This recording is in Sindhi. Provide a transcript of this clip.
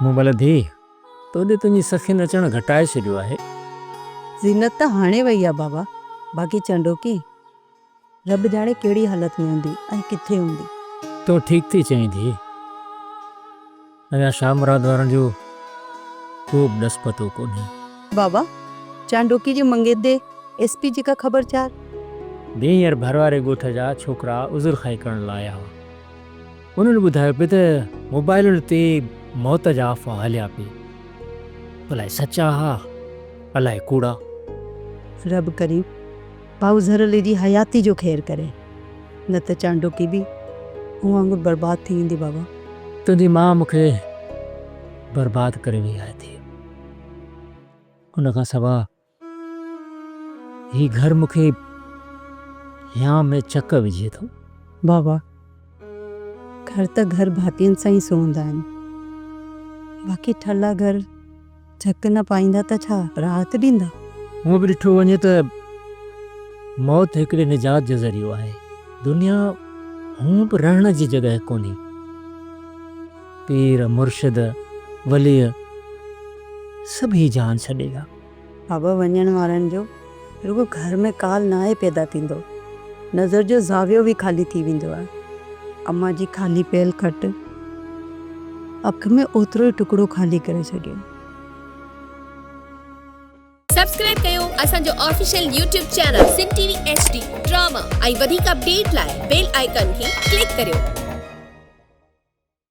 مون ڀلا ڌيء، تو ڏي تنهنجي سخين اچڻ گهٽائي ڇڏيو آهي. زينت ته هاڻي وئي آ بابا، باقي چانڊوڪي رب ڄاڻي ڪهڙي حالت ۾ هوندي ۽ ڪٿي هوندي. تون ٺيڪ ٿي چئين ڌيء. اڃا شاهه مراد وارن جو ڪو به ڏس پتو ڪونهي. بابا، چانڊوڪي جي مڱيندي ايس پي جي ڪا خبر چار؟ ڌيء هينئر ڀر واري ڳوٺ جا ڇوڪرا عذر خواهي ڪرڻ لاء آيا هئا. انهن ٻڌايو پئي ته موبائلن تي موت جا افواهه هليا پئي. الائي سچا ها، الائي ڪوڙا. رب ڪريم ڀائو زھر علي جي حياتي جو خير ڪري، نه ته چانڊوڪي به مون وانگر برباد ٿي ويندي بابا. تنهنجي ماء مون کي برباد ڪري وئي آهي ڌيء. ان کان سواء هي گهر مون کي هيانء ۾ چڪ وجهي ٿو. بابا، گهر ته گهر ڀاتين سان ئي سونهندا آهن. باقي ٺلها گهر جهڪ نه پائيندا ته ڇا راحت ڏيندا؟ هونء به ڏٺو وڃي ته موت هڪڙي نجات جو ذريعو آهي. دنيا هونء به رهڻ جي جڳهه ڪونهي. پير، مرشد، وليء سڀ هي جهان ڇڏي ويا. بابا وڃڻ وارن جو رڳو گهر ۾ ڪال ناهي پيدا ٿيندو، نظر جو زاويو به خالي ٿي ويندو آهي. امان جي خالي پيل کٽ اک ۾ اوترو ئي ٽڪڙو خالي ڪري ڇڏيو. سبسڪرائب ڪيو اسان جو official YouTube channel Sindh T V H D drama ۽ وڌيڪ اپڊيٽ لاء بيل آئيڪان کي ڪلڪ ڪريو.